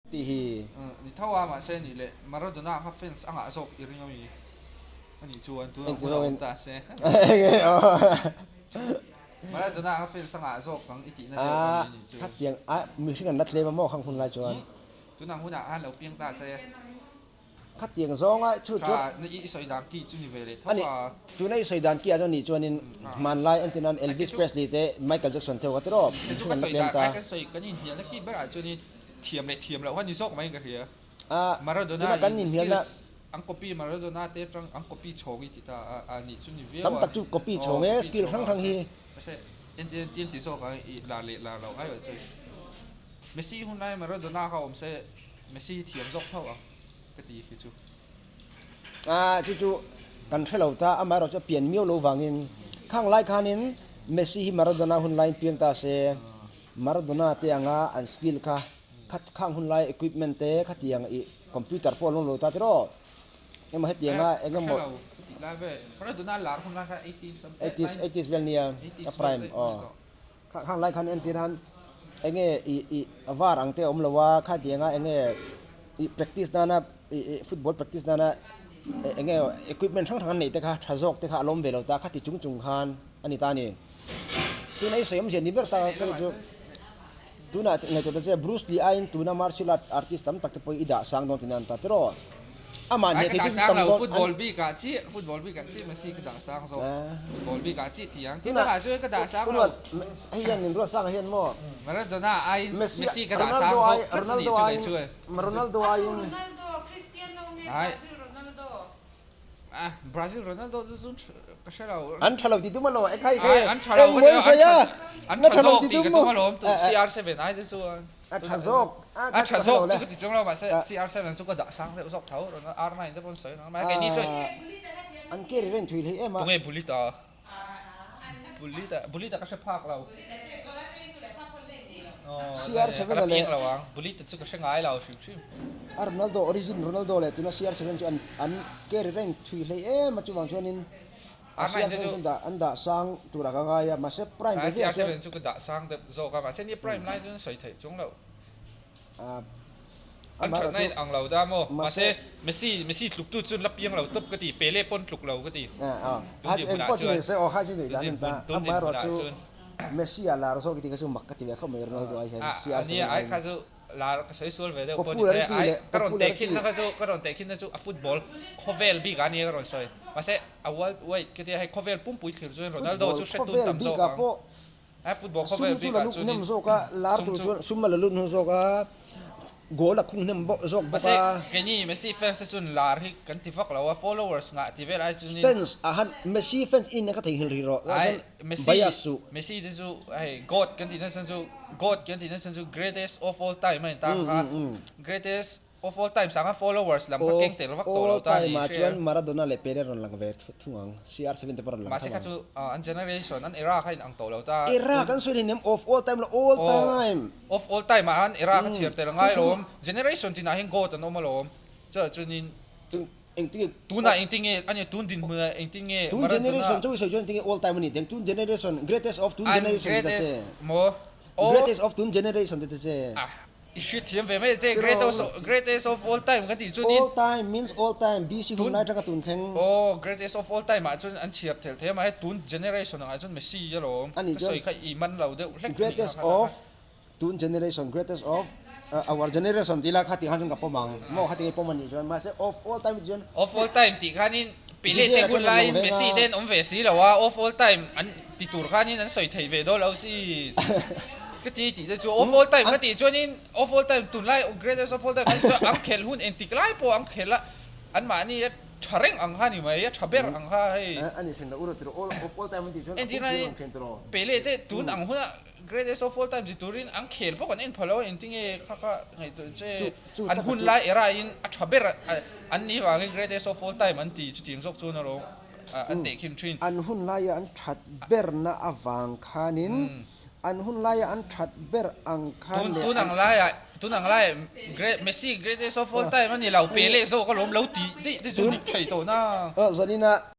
Tih hi. Ni tho a, mahse nih leh Maradona kha fans a ngah zawk i ring ami? A nih chuan tunah hmun a awm ta se. Maradona kha fans a ngah zawk ang i tihna deuh a ni nih chu. Khatiang a mihring an la tlem a maw khang hun lai chuan. Tunah hunah khan lo piang ta se. Khatiang zawnga chu chuan. Kha i sawi dan ki chu ni ve leh tho a. Tuna i sawi dan ki ah chuan nih chuanin hmanlai entir nan Elvis Presley te Michael Jackson te ho kha tiraw mihring an la tlem ta. Kan sawi kan inhnialna ki berah chuanin thiam leh thiam loh kha ni zawk mai ka hria. Maradona tuna kan inhnialna skills an copy Maradona te atang an copy chhawng i ti ta a nih chu ni viau a. Tam tak chu copy chhawng e skill hrang hrang hi. Mahse entir entir ti zawk ang i lar leh lar loh aiawh chu Messi hunlai Maradona kha awm se Messi hi thiam zawk tho ang ka ti khi chu. A chu chu kan hre lo ta, amaherawh chu a pian miau lo vangin khang lai khanin Messi hi Maradona hun laiin piang ta se, Maradona te anga an skill kha khat khang hun lai equipment te khatiang ih computer pawh a lawng lo ta tiraw emaw hetianga eng emaw eighties eighties vel nia a prime aw. Khang lai khan entir han enge ih ih var ang te a awm lo a, khatianga enge ih practice nana ih ih football practice nana enge equipment hrang hrang an neih te kha tha zawk te kha a lawm ve lo ta khati chung chung khan a ni ta a ni. Tuna i sawi awmzia ni ber ta ka chu tunah ngaihtuah ta che Bruce Lee aiin tuna martial art artist tam tak te pawh i dah sang dawn tih nan ta tiraw. Amah Ai hneh ka thei dah chu sang tam lo dawn football bik ah chiah football bik ah chiah Messi ka dah sang zawk football bik ah chiah ti ang tin Tunah dangah chuan ka dah sang lo hei hian in ruat sang hian maw Maradona aiin Messi Messi ka dah sang Ronaldo zawk ai tlat a nih Ronaldo chu kei aiin chuan Ronaldo aiin Ronaldo Cristiano nge Ai Brazil Ronaldo Ah Brazil Ronaldo chu chu ka hre lo An tha lo ti tum alo e khai khai Ai an tha lo eng mawi sawi a an na tha tha lo zawk ti tih tum ka maw tum alawm tu CR7 ai te chuan A tha zawk. A tha zawk chu ka ti chuang lo mahse CR7 chu ka dah sang deuh zawk tho rawn R9 te pawh an sawi ang mahse keini chuan An ke ri reng thui hlei em a. Tunge Bulita? Bulita Bulita ka hre phak lo. CR7 a leh lo ang Bulita chu ka hre ngai lo hrim hrim. A Ronaldo origin Ronaldo leh tuna CR7 chu an an ke ri reng thui hlei em a chuvang chuanin R9 te chu an dah sang turah ka ngai a, mahse prime ve viau chuan CR7 chu ka dah sang deuh zawk a, mahse ni prime lai chuan sawi theih chung loh. An thatna in ang lo da maw, mahse Messi Messi tluk tu chuan la piang lo tawp ka ti, Pele pawn tluk lo ka ti. Tun din hmunah chuan tun din hmunah chuan. Messi a lar zawk i ti kha chu mak ka ti ve khawp mai Ronaldo ai hian CR7 ai kha chu lar ka sawi sual ve deuh pawh ni thei a, ai ka rawn tehkhin na kha chu ka rawn tehkhin na chu a football khawvel bik ah nia ka rawn sawi mahse a world wide ka tia hei khawvel pumpui thlir chuan Ronaldo chu hre tun tam zawk ang a football khawvel sum chu bik la ah lut chuan hnem zawk a lar sum tur chu chuan sum a la lut hnem zawk a goal a khung hnem bawk zawk bawk mahse a keini Messi fans te chuan lar hi kan ti vak lo a followers ngah ti vel ai chuan in fans ah han Messi fans in ka theihnghilh rih rawh ai chuan Messi bias suh Messi te chu hei god kan tih na chhan chu god kan tih na chhan chu greatest of all time a intan kha greatest of all time sanga followers lam kha keng tel vak tawh lo Of all ta time ni ah hria chuan Maradona leh Pele rawn lang ve thung ang CR7 te pawh rawn lang mahse thung kha ang chu an generation an era kha inang tawh lo ta era tun kan sawi hleinem of all time lo all aw time of all time ah khan era kha chhiar tel a ngai chu alawm generation tinah hian god an awm alawm chuah chuanin chu engtin tunah engtin nge a nia tun dinhmunah engtin nge tun Maradona generation chu i sawi chuan engtin nge all time a ni teng tun generation greatest of tun an generation ti ta che greatest maw of greatest of tun generation ti ta che ah i hriat thiam ve mai che greatest greatest of all time kan tih chuan in all time means all time BC hun tun lai atanga tun thleng aw greatest of all time ah chuan an chhiar thelh thei a mahse tun generation angah chuan Messi alawm a nih ka chuan sawi kha i man lo deuh hlek a nih kha greatest kha of tun generation greatest of our generation tih lai kha tih khan chuan ka pawm ang maw kha tinge pawm a nih chuan mahse of all time tih chuan of all time tih khanin Pele te Zidane hun ten an laiin lang veng Messi a te an awm ve si lo a of all time an ti tur khanin an sawi thei ve dawn lo si ka ti tih te chu of all time ka tih chuanin of all time tunlai greatest of all time an chuan an khelh hun engtik lai pawh an khelh a anmahni a tha reng ang kha ni mai a tha ber ang kha hei a ni thin lo ura tiraw all of all time an tih chuan a entir pum nai ang thin tiraw Pele te tun ang huna Greatest of all time ti turin an khel bawk an en pha lo a engtinge kha kha ngaihtuah che an hun lai era in a tha ber an nih vangin greatest of all time an ti chutiang zawk chuan erawh an teh khin thin. An hun laia an that berna avang khanin an hun laia an that ber ang khan leh tun ang laiah tun ang laiah Messi greatest of all time a ni lo pe leh zawk alawm lo tih daih te chu dik thei tawh na. Zanina.